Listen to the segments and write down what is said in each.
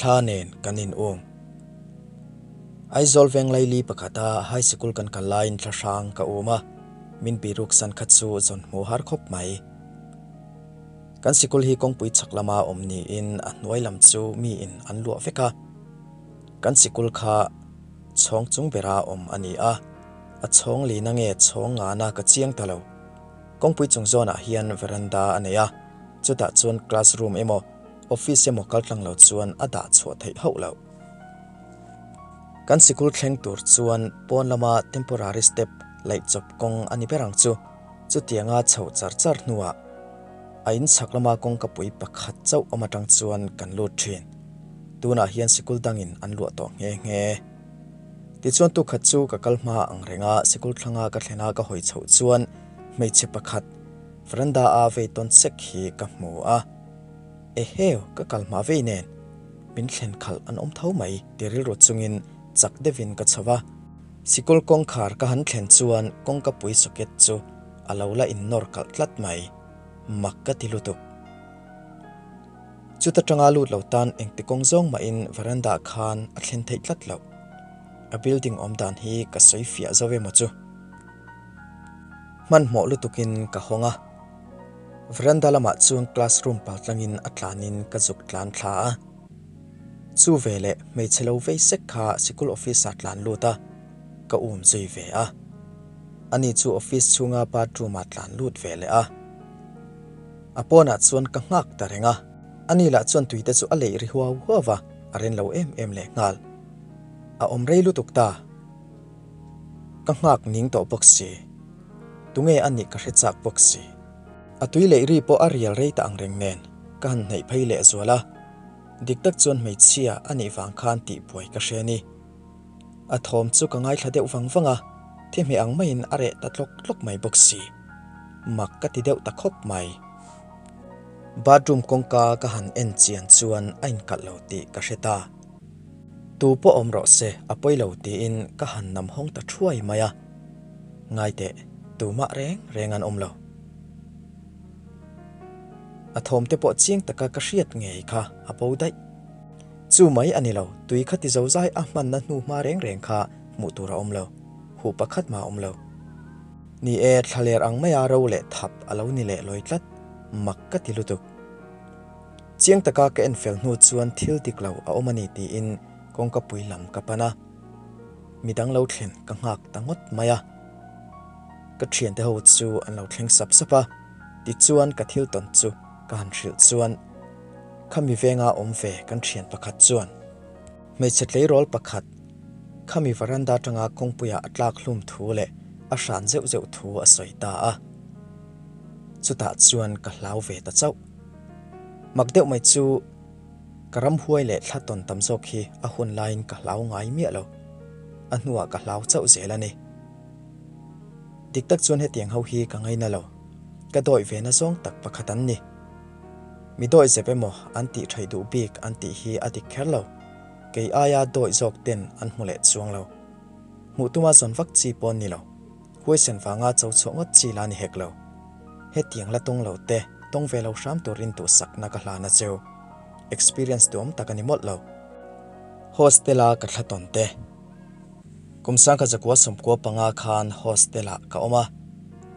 Thla nen kan in um. Aizawl veng laili pakhata high sikul kan kal laiin thla hrang ka um a, min biruk san kha chu zawn hmu har khawp mai. Kan sikul hi kawngpui chhak lama awm niin a hnuai lam chu miin an luah vek a. Kan sikul kha chhawng chung bera awm a ni a, a chhawng lina nge chhawng ngana ka chiang ta lo. Kawngpui chung zawnah hian veranda a nei a, chutah chuan classroom emaw office emaw kal tlang lo chuan a dah chhuah theih hauh loh. Kan sikul thleng tur chuan pawn lama temporary step laih chawp kawng a ni ber ang chu. Chutianga chhoh char char hnuah a in chhak lama kawngkapui pakhat chauh awm atang chuan kan lut thin. Tunah hian sikul dangin an luah tawh nghe nghe. Tichuan tukhat chu ka kal hma ang renga sikul thlanga ka thlena ka hawi chhoh chuan hmeichhe pakhat veranda a vei tawn sek hi ka hmu a. Eheu, ka kal hma vei nen min thlen khalh an awm tho mai ti rilru chungin chak deuhin ka chho va. Sikul kawngkhar ka han thlen chuan kawngkapui socket chu a lo la innawr kalh tlat mai. Mak ka ti lutuk. Chuta tanga lut lo tan engti kawng zawng mahin veranda khan a thlen theih tlat loh. A building awm dan hi ka sawi fiah zo emaw chu. Hmanhmawh lutukin ka hawng a. Veranda lamah chuan classroom paltlangin a tlanin ka zuk tlan thla a. Chu veleh hmeichhe lo vei sek kha sikul office ah tlan lut a, ka um zui ve a. Ani chu office chhunga bathroom ah tlan lut ve leh a. A pawnah chuan ka nghak ta reng a, ani lah chuan tuite chu a leih ri huau huau va, a ren lo em em leh nghal. A awm rei lutuk ta. Ka nghak ning tawh bawk si. Tunge a nih ka hre chak bawk si. A tui leih ri pawh a rial rei ta ang reng nen, ka han hnaih phei leh zual a. Dik tak chuan hmeichhia a nih vang khan tih buai ka hre a ni. A thawm chu ka ngaithla deuh vang vang a, thi hmeh ang maiin a reh ta tlawk tlawk mai bawk si. Mak ka ti deuh ta khawp mai. Bathroom kawngka ka han en chian chuan a inkalh lo tih ka hre ta. Tu pawh awm rawh se, a pawi lo tiin ka han nam hawng ta thuai mai a. Ngaiteh, tumah reng reng an awm lo. A thawm te pawh chiang taka ka hriat ngei kha a bo daih. Chu mai a ni lo, tui kha ti zo zai a hmanna hnu hma reng reng kha hmuh tur a awm lo, huh pakhat mah a awm lo. Ni e, thlaler ang maia ro leh thap a lo ni leh lawi tlat, mak ka ti lutuk. Chiang taka ka en fel hnu chuan thil dik lo a awm a ni tiin kawngka pui lam ka pan a, midang lo thlen ka nghak ta ngawt mai a. Ka thiante ho chu an lo thleng sap sap a, tichuan ka thil tawn chu ka han hrilh chuan khami venga awm ve kan thian pakhat chuan hmeichhe tleirawl pakhat khami varanda atanga kawngpuia a tlak hlum thu leh a hran zeuh zeuh thu a sawi ta a. Chutah chuan ka hlau ve ta chauh. Mak deuh mai chu ka ramhuai leh thla tawn tam zawk hi a hun laiin ka hlau ngai miah lo. A hnuah ka hlau chauh zel a ni. Dik tak chuan hetiang ho hi ka ngaina lo. Ka dawih ve na zawng tak pakhat an ni. Mi dawih zep emaw an tih theih duh bik an tih hi a dik kher lo. Kei aia dawih zawk ten an hmu leh chuang lo. Hmuh tuma zawn vak chi pawn ni lo. Huaisen vanga cho chhuah ngawt chi la ni hek lo. Hetiang la tawng lo te, tawng ve lo hram turin duhsakna ka hlan a cheu. Experience duhawm tak a ni mawlh lo. Hostel-a ka thla tawn te. Kum sangkhat zakua sawmkua panga khan hostel-ah ka awm a,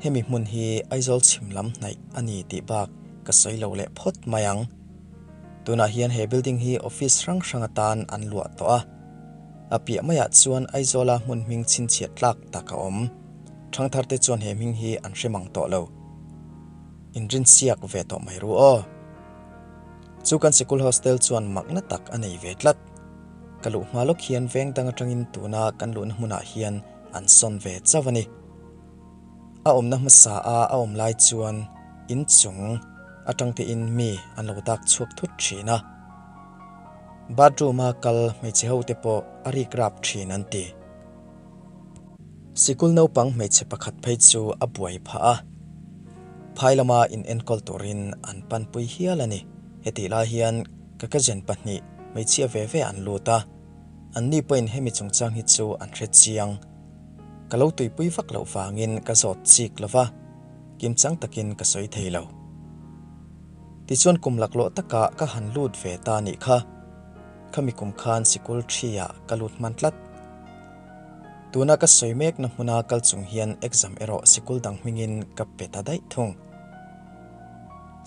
hemi hmun hi Aizawl chhim lam hnaih a ni tih bak ka sawi lo leh phawt mai ang. Tunah hian he building hi office hrang hrang atan an luah tawh a, a piah maiah chuan Aizawla hmun hming chhinchhiat tlak tak a awm. Thangthar te chuan he hming hi an hre mang tawh lo. Inrinsiak ve tawh mai ru aw. Chu kan sikul hostel chuan makna tak a nei ve tlat. Ka luh hma lawk hian veng dang atangin tuna kan luhna hmunah hian an sawn ve chauh a ni. A awmna hmasa a a awm lai chuan inchung atang tein mi an lo dak chhuak thut thin a. Bathroom a kal hmeichhe ho te pawh a rik rap thin an ti. Sikul naupang hmeichhe pakhat phei chu a buai phah a, phai lama in enkawl turin an panpui hial a ni. Hetih lai hian ka cousin pahnih hmeichhia ve ve an lut a, anni pawhin hemi chungchang hi chu an hre chiang. Ka lo tuipui vak loh vangin ka zawt chik lo va, kimchang takin ka sawi thei lo. Tichuan kum laklawh takah ka han lut ve ta nih kha. Khami kum khan sikul thi-ah ka lut hman tlat. Tuna ka sawi mekna hmuna kal chung hian exam erawh sikul dang hmingin ka pe ta daih thung.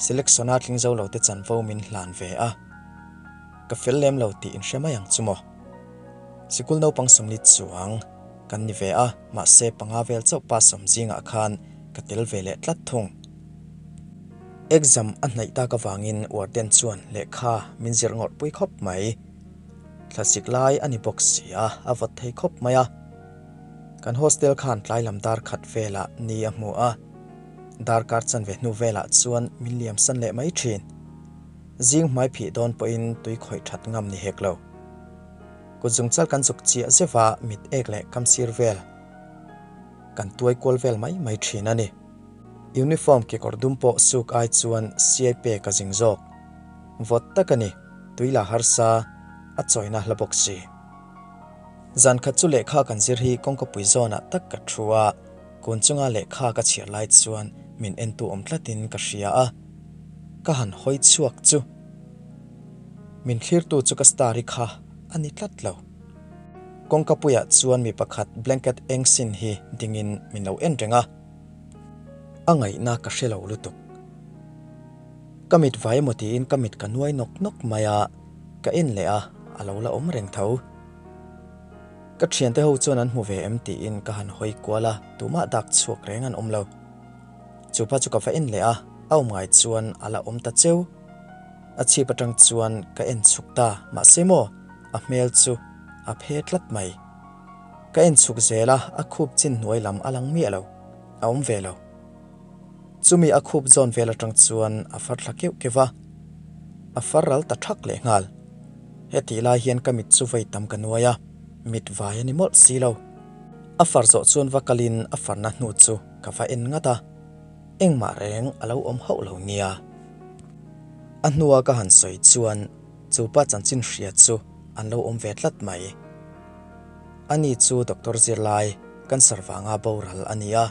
Selection-a tling zo lo te chanvo min hlan ve a, ka fel lem lo tih inhre mai ang chu maw. Sikul naupang sawmli chuang kan ni ve a, mahse panga vel chauh pass awm zingah khan ka tel ve leh tlat thung. Exam a hnaih tak avangin warden chuan lehkha min zir ngawrh pui khawp mai. Thlasik lai a ni bawk si a, a vawt thei khawp mai a. Kan hostel khan tlai lam dar khat velah ni a hmu a, darkar chanve hnu velah chuan min liam san leh mai thin. Zing hmai phih dawn pawhin tui khawih that ngam ni hek lo. Kut zungchal kan zuk chiah zeuh a, mit ek leh kam sir vel kan tuai kual vel mai mai thin a ni. Uniform kekawr dum pawh suk ai chuan siai pek a zing zawk. Vawt tak a ni, tui la harsa a chawina hla bawk si. Zan khat chu lehkha kan zir hi kawngkapui zawnah tak ka thu a, kun chunga lehkha ka chhiar lai chuan min entu awm tlatin ka hria a, ka han hawi chhuak chu min thlirtu chu ka star-i kha a ni tlat lo. Kawngkapuiah chuan mi pakhat blanket eng sin hi dingin min lo en reng a. A ngaihna ka hre lo lutuk. Ka mit vai emaw tiin ka mit ka nuai nawk nawk mai a, ka en leh a, a lo la awm reng tho. Ka thiante ho chuan an hmu ve em tiin ka han hawi kual a, tumah dak chhuak reng an awm lo. Chupa chu ka va en leh a, a awm ngai chuan a la awm ta cheu. A chhip atang chuan ka en chhuk ta, mahse maw a hmel chu a phe tlat mai. Ka en chhuk zel a, a khup chin hnuai lam a lang miah lo, a awm ve lo. Chumi a khup zawn vel atang chuan a far thla keuh keuh va, a far ral ta thak leh nghal. Hetih lai hian ka mit chu vawi tam ka nuai a, mit vai a ni mawlh si lo. A far zawh chuan va kalin a farna hnu chu ka va en ngat a, engmah reng a lo awm hauh lo nia. A hnua ka han sawi chuan chupa chanchin hria chu an lo awm ve tlat mai. Ani chu doctor zirlai cancer vanga boral a ni a,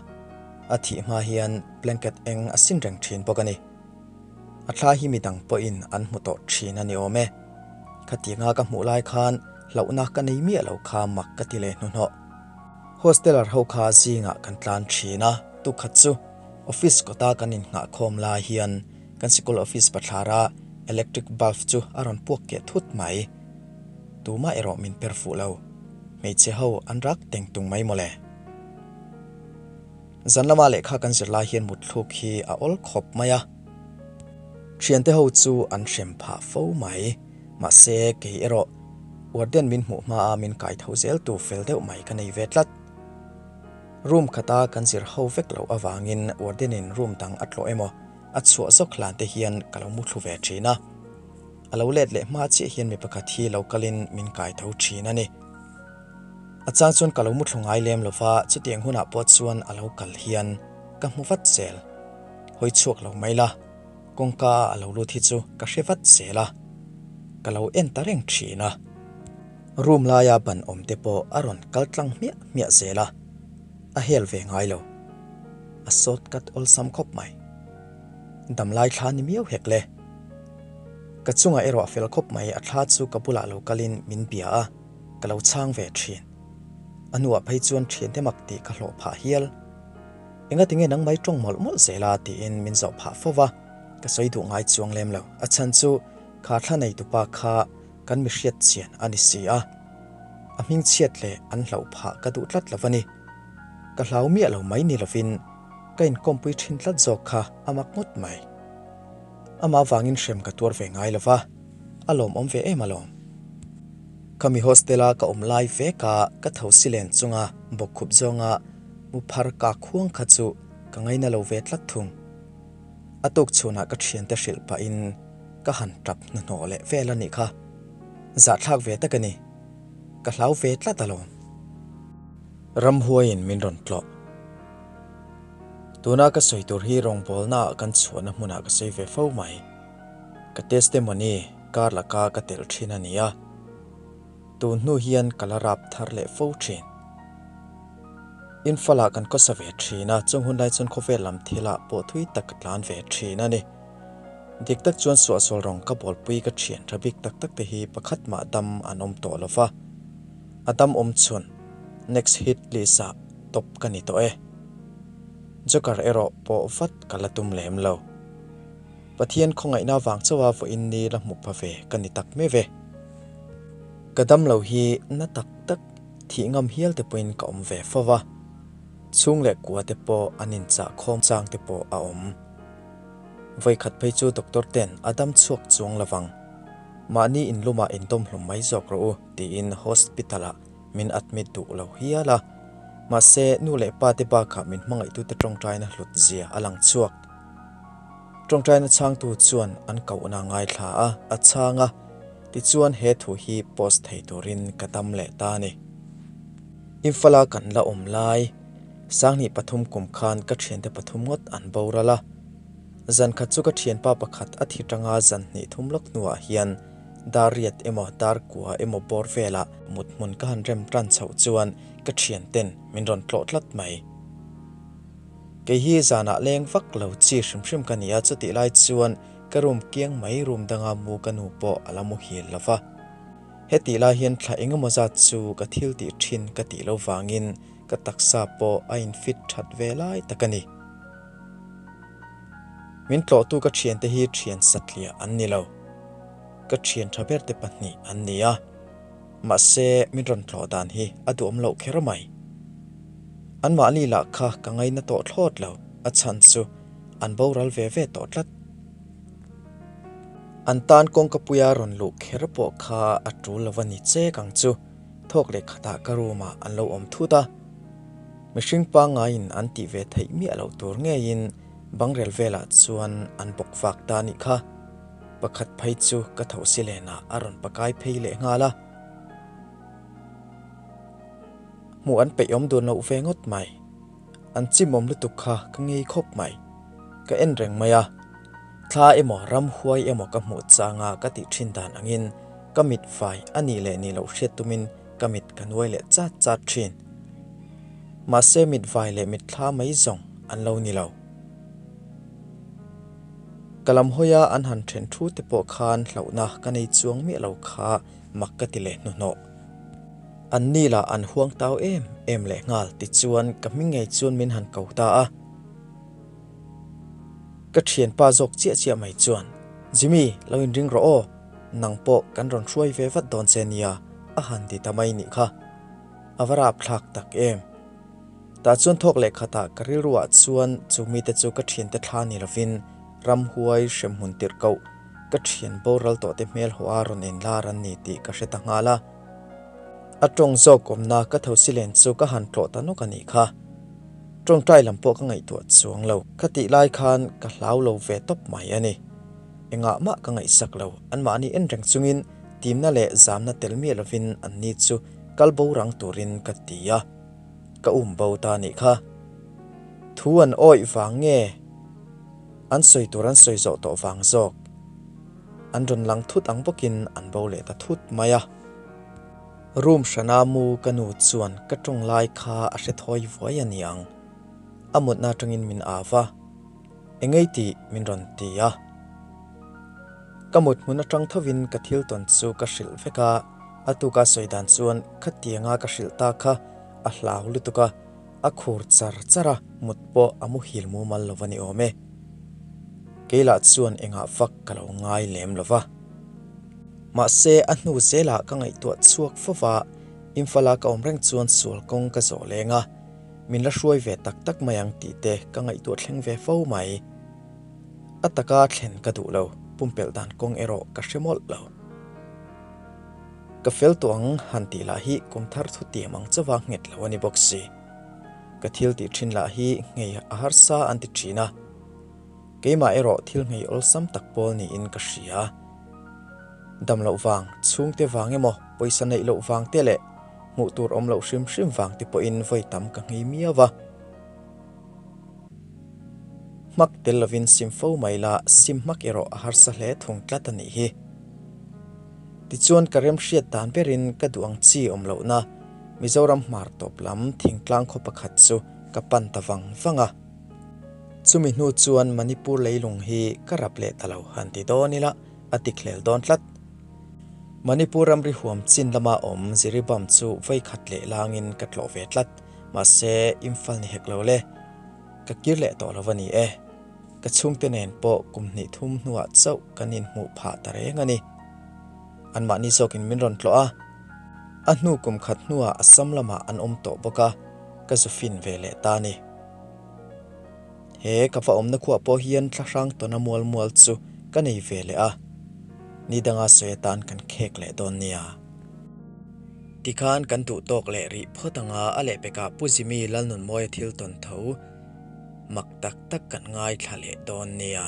a thih hma hian blanket eng a sin reng thin bawk a ni. A thla hi midang pawhin an hmu tawh thin a ni awm e. Khatianga ka hmuh lai khan hlauhna ka nei miah lo kha mak ka ti leh hnuhnawh. Hosteler ho kha zingah kan tlan thin a, tukhat chu office kawta kan innghahkhawm lai hian kan sikul office bathlara electric bulb chu a rawn puak keh thut mai. Tumah erawh min per fuh lo. Hmeichhe ho an rak teng tung mai mawle. Zan lama lehkha kan zir lai hian mutthluk hi a awl khawp mai a. Thiante ho chu an hrem phah fo mai. Mahse, kei erawh warden min hmuh hmaa min kai tho zel tu fel deuh mai ka nei ve tlat. Room khata kan zir ho vek loh avangin warden-in room dang a tlawh emaw a chhuah zawk hlan te hian ka lo muthlu ve thin a. A lo let leh hma chiah hian mi pakhat hi lo kalin min kai tho thin a ni. A chang chuan ka lo muthlu ngai lem lo va, chutiang hunah pawh chuan a lo kal hian ka hmu vat zel. Hawi chhuak lo mai la, kawngka a lo lut hi chu ka hre vat zel a, ka lo en ta reng thin a. Room laia ban awm te pawh a rawn kal tlang hmiah hmiah zel a, a hel ve ngai lo. A sawt kat awlsam khawp mai. Damlai thla ni miau hek le. Ka chungah erawh a fel khawp mai, a thla chu ka bulah lo kalin min bia a. Ka lo chhang ve thin. A hnuah phei chuan thiante mak tih ka hlawh phah hial. Enga tinge nang mai tawng mawlh mawlh zel a tiin min zawh phah fo va, ka sawi duh ngai chuang lem lo. A chhan chu kha thla nei tupa kha kan mi hriat chian a ni si a. A hming chhiat leh an hlauh phah ka duh tlat lo a ni. Ka hlau miah lo mai ni lovin ka inkawmpui thin tlat zawk kha a mak ngawt mai. Amah vangin hrem ka tuar ve ngai lo va, a lawmawm ve em alawm. Khami hostel-a ka awm lai vek a, ka tho si len chunga bawkkhup zawnga mu phar ka khuang kha chu ka ngaina lo ve tlat thung. A tuk chhunah ka thiante hrilh pahin ka han tap hnuhnawh leh vel a nih kha. Zahthlak ve tak a ni. Ka hlau ve tlat alawm. Ramhuaiin min rawn tlawh. Tuna ka sawi tur hi rawngbawlnaah kan chhuahna hmunah ka sawi ve fo mai. Ka testimony kar laka ka telh thin a ni a, tun hnu hian ka la rap thar leh fo thin. Imphal-ah kan khawsa ve thin a, chung hun lai chuan khawvel lam thilah pawh thui tak ka tlan ve thin a ni. Dik tak chuan suahsual rawng ka bawlpui ka thian tha bik tak tak te hi pakhat mah dam an awm tawh lo va, a dam awm chhun next hit list ah top ka ni tawh e. Joker erawh pawh vat ka la tum lem lo. Pathian khawngaihna vang chauha vawiin ni la hmu pha ve ka ni tak mai ve. Ka dam lo hi na tak tak thih ngam hial te pawhin ka awm ve fo va, chhung leh kua te pawh an inchah khawm chang te pawh a awm. Vawikhat phei chu doctor ten a dam chhuak chuang lovang. Mahni inlumah indawm hlum mai zawk rawh u tiin hospital ah min admit duh lo hial a. Mahse nu leh pa te bakah min hmangaihtute tawngtaina hlut zia a lang chhuak. Tawngtaina chhangtu chuan an kohna ngaithla a, a chhang a, tichuan he thu hi post thei turin ka dam leh ta a ni. Imphal-a kan la awm lai. Sanghnih pathum kum khan ka thiante pathum ngawt an boral a. Zan khat chu ka thianpa pakhat a thi tanga zan hnih thum lawk hnuah hian dar riat emaw dar kua emaw bawr velah mut hmun ka han rem tan chhoh chuan ka thianten min rawn tlawh tlat mai. Kei hi zanah leng vak lo chi hrim hrim ka ni a, chutih lai chuan ka room kiang mai room danga mu ka nu pawh a la muhil lo va. Hetih lai hian thla engemaw zat chu ka thil tih thin ka tih lo vangin Ka taksa pawh a in fit that ve lai tak a ni. Min tlawhtu ka thiante hi thian satliah an ni lo. Ka thian tha ber te pahnih an ni a. Mahse, min rawn tlawh dan hi a duhawm loh kher mai. Anmahni lah kha ka ngaina tawh thlawt lo, a chhan chu an boral ve ve tawh tlat. An tan kawngka puia rawn luh kher pawh kha a tul lo a ni chek ang chu. Thawk leh khatah ka room ah an lo awm thut a, mihring pangngaiin an tih ve theih miah loh tur ngeiin bangrel velah chuan an bawk vak ta anih kha. Pakhat phei chu ka thosi lenah a rawn pakai phei leh nghal a, hmuh an peih awm dun loh ve ngawt mai. An chimawm lutuk kha ka ngei khawp mai. Ka en reng mai a, thla emaw ramhuai emaw ka hmuh changa ka tih thin dan angin ka mit fai a nih leh nih loh hriat tumin ka mit ka nuai leh chat chat thin. Mahse mit vai leh mit thla mai zawng an lo ni lo. Ka lam hawia an han then thu te pawh khan hlauhna ka nei chuang miah lo kha mak ka ti leh hnuhnawh. An ni lah an huang tau em em leh nghal tichuan ka hming ngei chuan min han ko ta a. Ka thianpa zawk chiah chiah mai chuan, Jimmy, lo inring rawh aw, nang pawh kan rawn hruai ve vat dawn che nia, a han ti ta mai nih kha. A va rapthlak tak em. Tah chuan thawk leh khatah ka rilruah chuan chu mite chu ka thiante thla ni lovin ramhuai hremhmun tirh koh ka thian boral tawhte hmel haw a rawn inlar an ni tih ka hre ta nghal a. A tawng zawk awmna ka thosi len chu ka han tlawh ta nawk a nih kha. Tawngtai lam pawh ka ngaihtuah chuang lo. Ka tih lai khan ka hlau lo ve tawp mai a ni. Engah mah ka ngaihsak lo. Anmahni en reng chungin timna leh zamna tel miah lovin anni chu kal bo rang turin ka ti a. Ka um bo ta a nih kha. Thu an awih vang nge? An sawi tur an sawi zawh tawh vang zawk. An rawn lang thut ang bawkin an bo leh ta thut mai a. Room hrana mu ka nu chuan ka tawng lai kha a hre thawi vuai a ni ang. A mutna atangin min au a, Engei tih min rawn ti a. Ka mut hmun atang thovin ka thil tawn chu ka hrilh vek a, a tuka sawi dan chuan khatianga ka hrilh ta kha a hlau lutuk a, a khur char char a, mut pawh a muhil mumal lo a ni awm e. Keilah chuan engah vak ka lo ngai lem lo va. Mahse, a hnu zelah ka ngaihtuah chhuak fo va, Imphal-a ka awm reng chuan sual kawng ka zawh leng a, min la hruai ve tak tak mai ang tih te ka ngaihtuah thleng ve fo mai. A taka thlen ka duh lo, pumpelh dan kawng erawh ka hre mawlh lo. Ka fel tawh ang han tih lah hi kum thar thu tiam ang chauha nghet lo a ni bawk si. Ka thil tih thin lah hi nghei a harsa an ti thin a. Keimah erawh thil nghei awlsam tak pawl niin ka hria. Dam loh vang, chhungte vang emaw, pawisa neih loh vang te leh hmuh tur awm loh hrim hrim vang te pawhin vawi tam ka nghei miau a. Hmak tel lovin sim fo mai la, sim hmak erawh a harsa hle thung tlat a nih hi. Tichuan ka remhriat dan berin ka duh ang chi awm lohna Mizoram hmar tawp lam thingtlang khaw pakhat chu ka pan ta vang vang a. Chumi hnu chuan Manipur leilung hi ka rap leh ta lo han ti dawn ila a ti hlel dawn tlat. Manipur ramri huam chin lama awm Jiribam chu vawi khat leh langin ka tlawh ve tlat. Mahse, Imphal ni hek lo le. Ka kir leh tawh lo a ni e. Ka chhungte nen pawh kum hnih thum hnuah chauh kan inhmuh phah ta reng a ni. Anmahni zawkin min rawn tlawh a, a hnu kum khat hnuah Assam lamah an awm tawh bawk a, ka zu fin ve leh ta a ni. He ka va awmna khuah pawh hian thlahrang tawna mual mual chu ka nei ve leh a, ni danga sawi atan kan khek leh dawn nia. Tikhan kan duh tawk leh rih phawt anga a lehpekah Pu Jimmy Lalnunmawia thil tawn tho mak tak tak kan ngaithla leh dawn nia.